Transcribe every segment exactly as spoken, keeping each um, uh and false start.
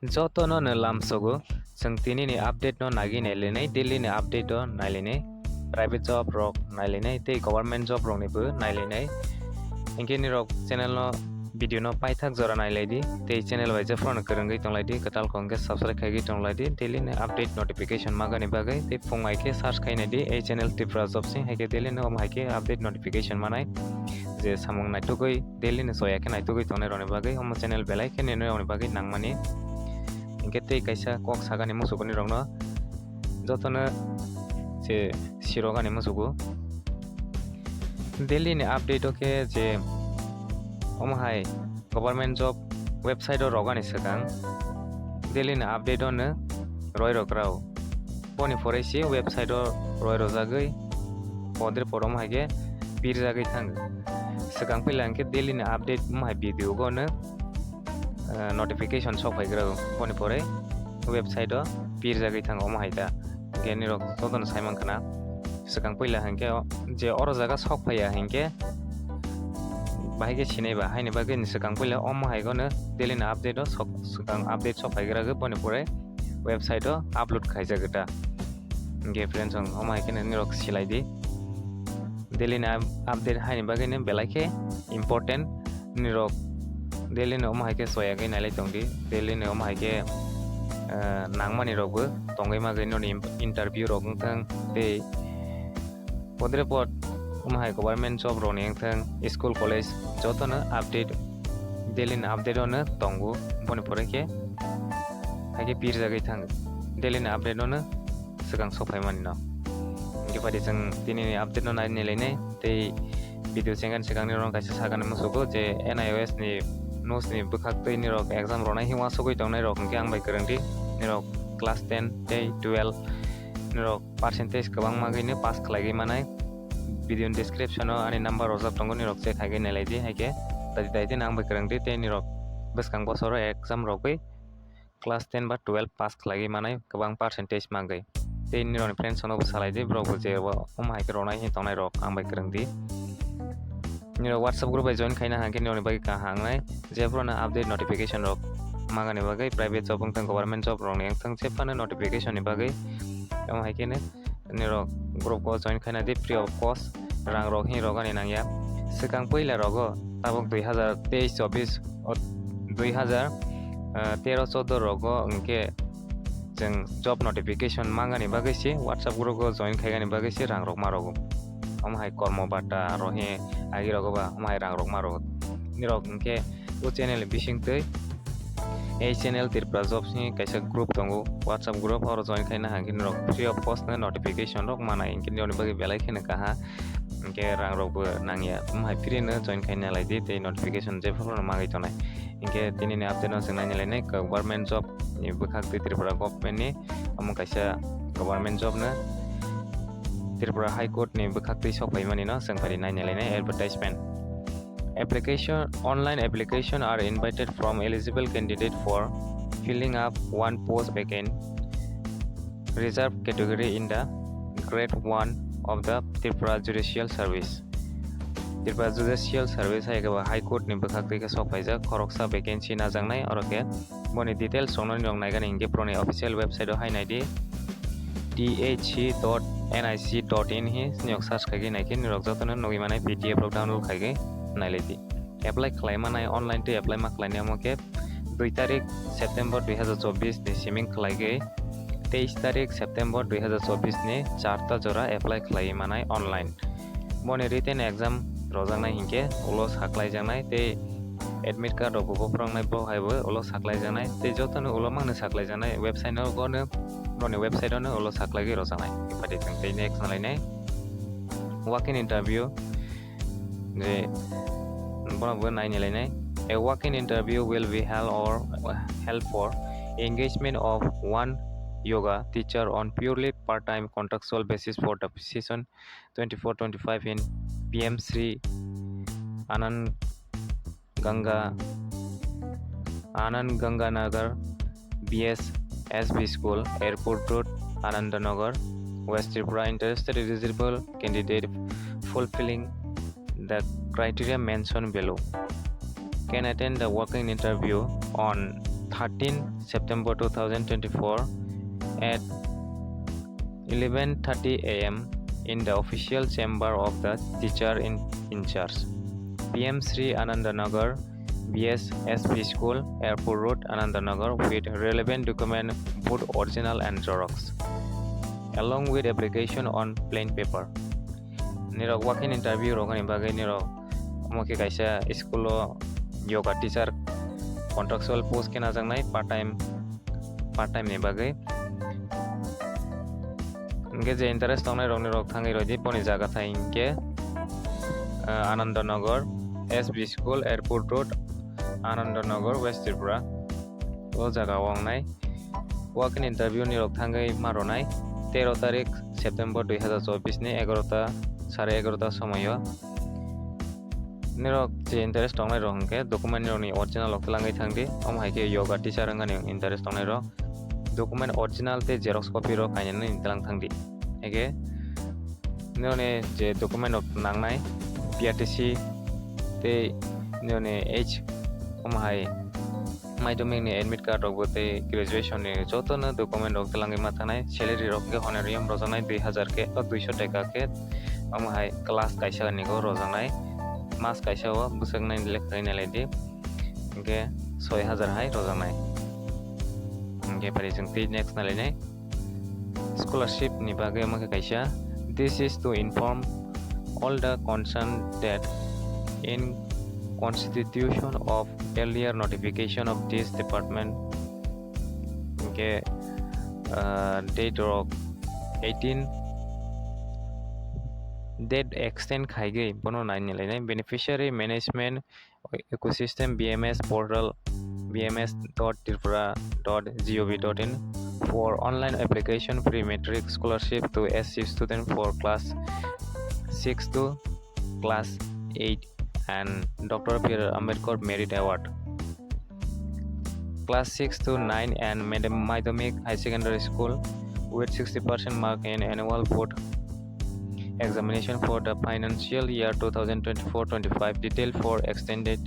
Jotono no lamsogo, chwng tinini update no nagi nailainai, daily ni update o nailainai, private job rok nailainai, tei government job rok nibo nailainai. Hinkhe nirok channel no video no paithak jora nailaidi, tei channel bai jephru no kwrwngwi tonglaidi, kwtal kong khe subscribe khaigwi tonglaidi, daily ni update notification magani bagwi, tei phung ai khe search khainai di, ei channel Tripura Job sing hai khe daily no omo hai khe update notification manai, je samung naitugwi daily ni soya khe naitugwi tongnai rokni bagwi, omo channel belai khe nini rokni bagwi nangmani. Hinkhe tei kaisa kok sakani musugo nirokno jotono se sirokani musugo. Daily ni update o khe je omo hai government job website o rogani swkang daily ni update o no roi rok rao. Boni pore se website o roi rojagwi podre por omo hai khe pirjagwi thango. Swkang puila hinkhe daily ni update omo hai video go no, eh, notification sok phai gra boni pore website o pirjagwi thango omo hai ta. Hinkhe nirok jotono sai mankha na. Swkang puila hinkhe o, je oro jaga sok phaiya hinkhe bahai khe sinai ba, haini bagwi ni swkang puila omo hai gono daily ni update o sok, swkang update sok phai gra boni pore website o upload khaijak ta. Hinkhe friends, ang omo hai khe nirok silai di. Daily ni up-, update haini bagwi ni belai khe important. Nirok daily ni omo hai khe soyagwi nailai tong di. Daily ni omo hai khe, eh, nangmani rokbo tongwi magwi noni im-, interview rok wngthang tei podre pod omo hai government job rokni wngthang, school college jotono update, daily ni update ono tongo. Boni pore khe hai khe pirjagwi thang daily ni update ono swkang sok phaimani no. Hinkhe phaidi chwng tini ni update no nai nailainai tei video chengani swkang nirok kaisa sakani musugo je N I O S ni news ni bwkhak twi nirok exam ronai hinwi wasugwi tongnai rok hinkhe ang bai kwrwng di, nirok class ten tei twelve nirok percentage kwbangma gwi no pass khlaigwi manai. Video ni description o ani number rojak tongo, nirok check khaigwi nailai di, hai khe dati dati no ang bai kwrwng di tei nirok bwskang bosoro exam rogwi class ten ba twelve pass khlaigwi manai kwbang percentage magwi. Tei nirokni friends rokno bo salai di, borok bo je bo omo hai khe ronai hinwi tongnai rok ang bai kwrwng di. Nirok WhatsApp group bai join khaina hang khe nirokni bagwi kaham wngnai, jephru no update notification rok magani bagwi private job wngthang government job rokni wngthang jephano notification ni bagwi omo hai khe no nirok group o join khaina di free of cost, rang rok hinwi rogani nangya. Swkang puila rogo tabuk dui hazar teis chobbish o dui hazar tero choudo rogo hinkhe chwng job notification mangani bagwi se WhatsApp group o join khaigani bagwi se rang rok ma rogo. Omo hai kormo bata aro he agi rogo ba omo hai rang rok ma rogo. Nirok hinkhe o channel bising twi ei channel Tripura Jobs ni kaisa group tongo, WhatsApp group, oro join khaina hang khe norok free of cost no notification rok manai, hinkhe nini bagwi belai kheno kaha, hinkhe rang rok bo nangya, omo hai free no join khaina lai di tei notification jephru no magwi tongnai. Hinkhe tini ni update no chwng naina lainai government job ni bwkhak twi Tripura government ni, omo kaisa government job no Tripura High Court ni bwkhak twi sok phaimani no chwng phari naina lainai advertisement. Application, online application are invited from eligible candidate for filling up one post vacant reserved category in the grade one of the Tripura Judicial Service. Tripura Judicial Service hai khe ba High Court ni bwkhak twi khe sok phaijak khoroksa vacancy najaknai, oro khe boni details rokno nirok naigani hinkhe boroni official website o hai naidi, T H C dot N I C dot in hi nirok search khaigwi naikhe nirok jotono nugwi manai P D F rok download khaigwi nailaidi. Apply khlai manai online twi apply ma khlainai omo khe dui tarik September dui hazar chobbish ni siming khlaigwi teis tarik September dui hazar chobbish ni charta jora apply khlai manai online. Boni written exam rojaknai hinkhe ulo saklaijaknai tei admit card rok bo phwrwngnai bo hai bo ulo saklaijaknai tei jotono ulo mangno saklaijaknai website no bono, boni website o no ulo saklaigwi rojaknai. Phaidi chwng tei next nalainai walk-in interview je bono bo naini lainai. A walk-in interview will be held or held for engagement of one yoga teacher on purely part-time contractual basis for the session twenty-four twenty-five in P M Shri Anand Ganga, Anand Ganga Nagar B S S B School, Airport Road, Anandanagar, West Tripura. Interested eligible candidate fulfilling the criteria mentioned below can attend the walk-in interview on thirteen September two thousand twenty-four at eleven thirty a m in the official chamber of the teacher in, in charge, P M Sri Anandanagar, B S S P School, Airport Road, Anandanagar, with relevant document, both original and xerox, along with application on plain paper. Nirok walk-in interview rok ni bagwi nirok omo khe kaisa school o yoga teacher contractual post khe najaknai part time, part time ni bagwi. Hingke je interest tongnai rok ni rok thangwi rodi boni jaga thai hingke, ah, Anandanagar, S B School, Airport Road, Anandanagar, West Tripura. O jaga o wngnai. Walk-in interview ni rok thangwi ma rwnai tero tarik September dui hazar chobbish ni egarota, sare egarota somoyo. Nirok je interest tongnai rok hingke document rok ni original rok twlangwi thangdi. Omo hai khe yoga teacher wngani interest tongnai rok document original tei xerox copy rok kainani twlang thangdi. Ege nirokni je document rok nangnai P R T C tei nirokni age omo hai madhyamik ni admit card rok bo tei graduation ni joto no document rok twlangwi ma thangnai. Salary rok hingke honorarium rwjaknai dui hazar khe, o duiso taka khe, omo hai class kaisa ni go rwjaknai, mas kaisa o bwswk nai lekha nai lai di, hingke soi hazar hai rwjaknai. Hingke pari chwng tei next nai lai nai. Scholarship ni bagwi omo khe kaisa. This is to inform all the concerned that in constitution of earlier notification of this department, hingke, ah, date rok eighteen, date extend khaigwi bono nai nai lai nai. Beneficiary management ecosystem B M S portal, B M S dot tripura dot gov dot in for online application free matric scholarship to S C student for class six to class eight and Doctor B R Ambedkar Merit Award. Class six to nine and Madhyamik High Secondary School with sixty percent mark in annual board examination for the financial year two thousand twenty-four twenty-five. Detail for extended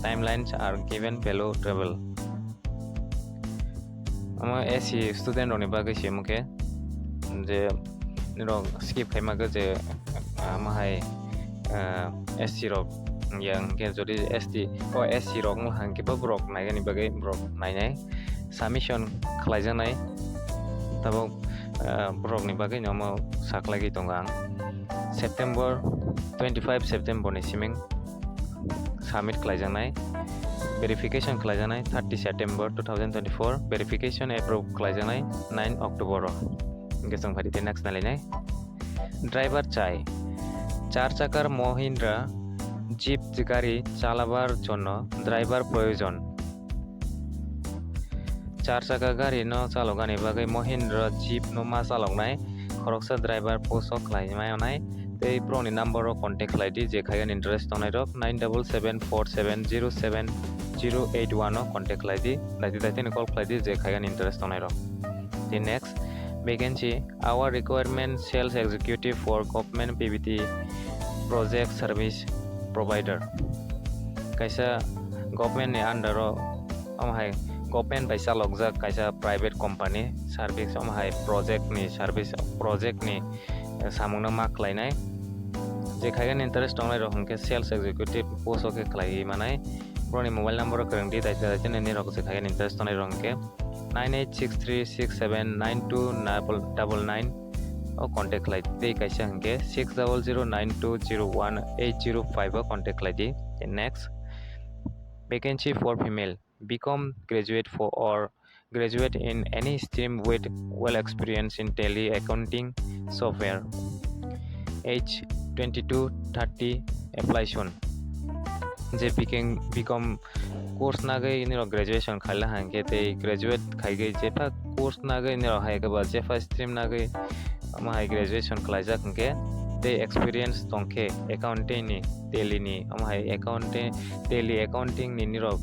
timelines are given below table. Omo S C student rokni bagwi se omo khe je nirok skip khaima khe je, ah, omo hai, ah, S C rok ya hwnkhe jodi S T o S C rok wngkha hwnkhe bo borok nainani bagwi borok nainai. Submission khlaijaknai tabuk, ah, borokni bagwi no omo saklaigwi tongo ang. September, twenty-five September ni siming submit khlaijaknai, verification khlaijaknai thirty September two thousand twenty-four, verification approve khlaijaknai nine October o. Hingke chwng phaidi tei next nalainai. Driver chai. Char chakar Mahindra jeep gari chalabar jonno driver proyojon. Char chaka gari no chaloknani bagwi Mahindra jeep no ma chaloknai khoroksa driver post o khlai mai onai. Tei borokni number o contact khlai di, je khaigan interest tongnai rok nine double seven four seven zero seven zero eight one o contact khlai di, daiti daiti ni call khlai di, je khaigan interest tongnai rok. Tei next vacancy, our requirement sales executive for government P V T project service provider. Kaisa government ni under o, omo hai government bai chalokjak kaisa private company service, omo hai project ni service, project ni, eh, samung no ma khlainai. Je khaigan interest tongnai rok hwnkhe sales executive post o khe khlaiwi manai. Borokni mobile number o kwrwng di, daita daita nini rok je khaigan interest tongnai rok hwnkhe nine eight six three six seven nine two double nine o contact khlai tei kaisa hwnkhe six double zero nine two zero one eight zero five o contact khlai di. Next vacancy for female, B Com graduate for or graduate in any stream with well experience in tally, accounting, software. Age twenty-two thirty, apply soon. Je B Com, B Com course nagwi nirok graduation khaila hwnkhe tei graduate khaigwi jepha course nagwi nirok hai khe ba jepha stream nagwi omo hai graduation khlaijak hwnkhe tei experience tongkhe accounting ni, tally ni, omo hai accounting, tally accounting ni nirok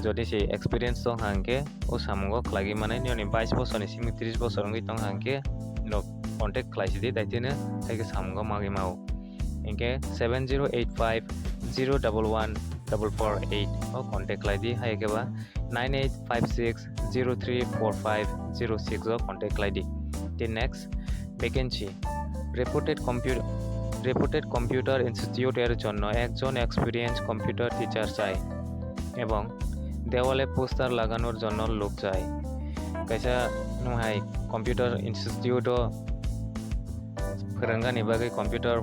jodi se experience tong hwnkhe o samungo khlaigwi manai. Nini bais bosorni simi tris bosor wngwi tong hwnkhe nirok contact khlai sidi, daitino hai khe samungo magwi mao. Hinkhe seven zero eight five zero double one double four eight o contact khlai di, hai khe ba nine eight five six zero three four five zero six o contact khlai di. Tei next vacancy, reputed computer reputed computer institute er jonno ekjon experienced computer teacher chai ebong dewale poster laganor jonno lok chai. Kaisa nwng hai computer institute o phwrwngani bagwi, computer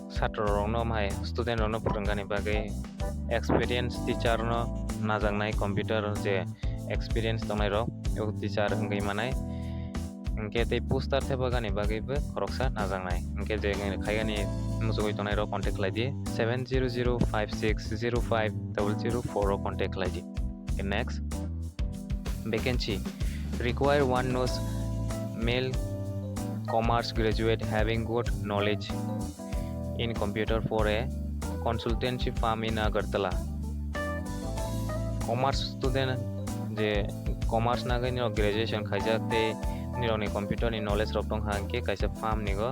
satro rokno hai student rokno phwrwngani bagwi experience teacher no najaknai, computer je experience tongnai rok o teacher wngwi manai. Hwnkhe tei poster thepagani bagwi bo khoroksa najaknai. Hwnkhe je khaigani muchugwi tongnai rok contact khlai di, seven zero zero five six zero five double zero four o contact khlai di. Next vacancy, require one knows male commerce graduate having good knowledge in computer for a consultancy firm in Agartala. Commerce student je commerce nagwi nirok graduation khaijak tei nirokni computer ni knowledge rok tong kha hwnkhe kaisa firm nigo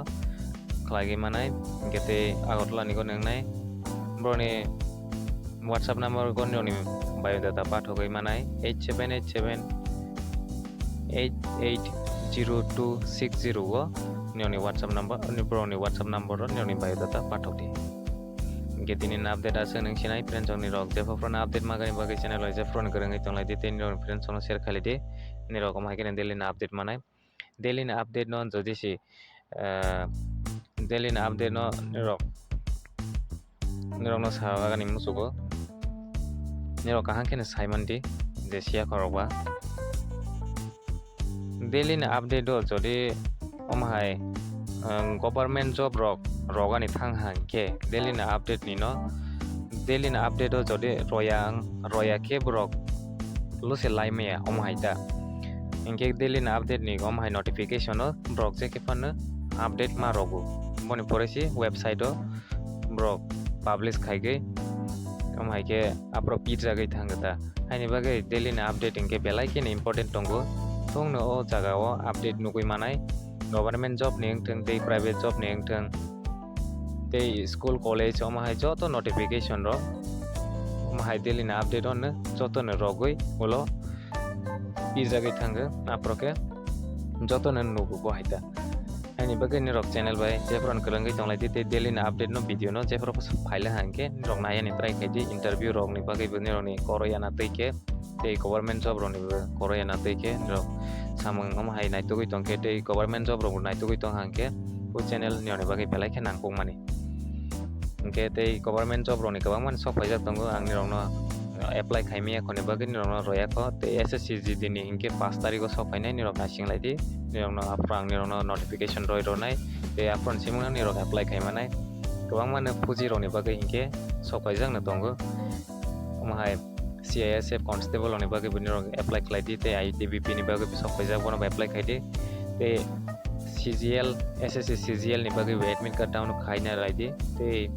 khlaiwi manai, hwnkhe tei Agartala nigo nwngnai. Borokni WhatsApp number go nirokni biodata pathogwi manai, eight seven eight seven eight eight zero two six zero o nirokni WhatsApp number, borokni WhatsApp number o nirokni biodata pathok di. Hwnkhe tini ni update aswk nwng sinai, friends rok nirok jepho phano update magani bagwi channel o jepho phano kwrwngwi tonglaidi tei nirokni friends rokno share khlaidi. Nirok omo hai kheno daily ni update manai. Daily ni update no jodi si, ah, daily ni update no nirok, nirokno sagani muchugo. Nirok kaham kheno saimandi je siya khorok ba. Daily ni update o jodi omo hai, ah, government job rok rogani thang hang khe daily ni update ni no, daily ni update o jodi roya ang, roya khe borok lose lai maya omo hai ta. Hinkhe daily ni update ni omo hai notification o borok je khe phano update ma rogo. Boni pore si website o borok publish khaigwi omo hai khe aphuru pit jagwi thang ta. Haini bagwi daily ni update hinkhe belai kheno important tongo. Thungno o jaga o update nugwi manai. Government job ni wngthwng tei private job ni wngthwng tei school college omo hai joto notification rok omo hai daily ni update ono jotono rogwi ulo pijagwi thango, aphuru khe jotono nugo bo hai ta. Haini bagwi nirok channel bai jephuru kwrwngwi tonglaidi tei daily ni update no video no jephuru phaila hang khe nirok nayani try khaidi, interview rok ni bagwi bo nirok ni koro yana twi khe tei government job rok ni bo koro yana twi khe nirok samung omo hai naitugwi tong khe tei government job rok bo naitugwi tong hang khe o channel nirok ni bagwi belai khe nangkukmani. Hinkhe tei government job rok ni kwbangma ni sok phaijak tongo, ang nirok no apply khaimaya khoni bagwi nirok no roya kho tei S S C G D ni hinkhe pash tarikh o sok phainai, nirok naising lai di, nirok no aphuru ang nirok no notification roi rwnai tei aphuru ni simi no nirok apply khaimanai. Kwbangma no puji rok ni bagwi hinkhe sok phaijak no tongo. Omo hai C I S F constable rok ni bagwi bo nirok apply khlai di tei I T B P ni bagwi bo sok phaijak, bono bo apply khai di tei C G L, S S C C G L ni bagwi bo admit card download khaina lai di tei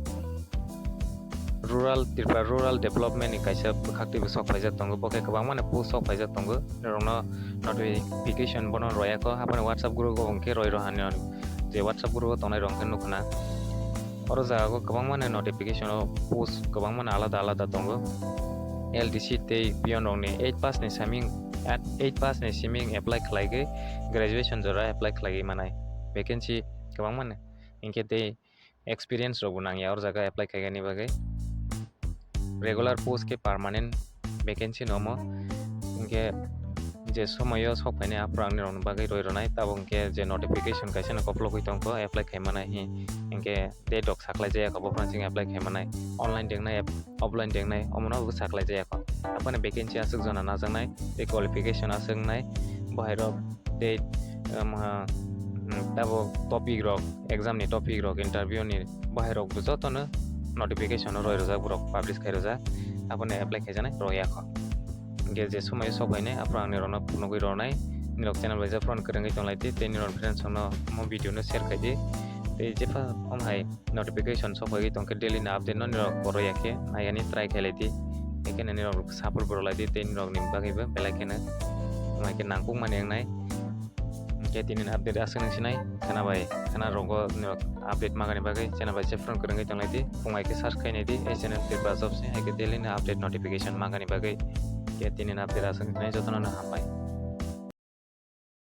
rural, Tripura rural development ni kaisa bwkhak twi bo sok phaijak tongo, bo khe kwbangma no post sok phaijak tongo, norok no notification bono roya kho, haphano WhatsApp group o hwnkhe roi rw hani je WhatsApp group o tongnai rok hwnkhe nukho na. Oro jaga o kwbangma ni notification o post kwbangma ni alada alada tongo. L D C tei peon rok ni eight pass ni saming, eight pass ni siming apply khlai gwi graduation jora apply khlaiwi manai vacancy kwbangma ni. Hinkhe tei experience rok bo nangya oro jaga apply khaigani bagwi. Regular post khe permanent vacancy no omo. Hinkhe je somoyo sok phainai aphuru ang nirokni bagwi roi rwnai, tabuk hinkhe je notification kaisa no koplogwi tongkho apply khaimanai hi, hinkhe date rok saklai jaya kho, bophano chwng apply khaimanai, online dengnai, offline dengnai, omono bo saklai jaya kho. Aphano vacancy aswk jona najaknai tei qualification aswk wngnai, bohairok tei, um, ha, um, tabuk topic rok, exam ni topic rok, interview ni bohairok bo jotono notification o roi rwjak, borok publish khai rwjak, aphano apply khaijaknai rok ya kho. Hinkhe je somoyo sok phainai aphuru ang nirokno phunugwi rwnai, nirok channel bai je phone kwrwngwi tonglaidi tei nirok friends rokno omo video no share khaidi tei jepha omo hai notification sok phaigwi tongkhe daily ni update no nirok bo rwya khe naiyani try khailai di. Haikhe nirok support bo rwlai di tei nirok ni bagwi bo belai kheno omo hai khe nangkukmani wngnai. Hinkhe tini ni update aswk nung sinai khwna bai khwna rogo nirok update magani bagwi channel bai se phone kwrwngwi tonglai di. Phung hai khe search khainai di ei channel Tripura Jobs ni, haikhe daily ni update notification magani bagwi. Khe tini ni update aswk nai jotono no hambai.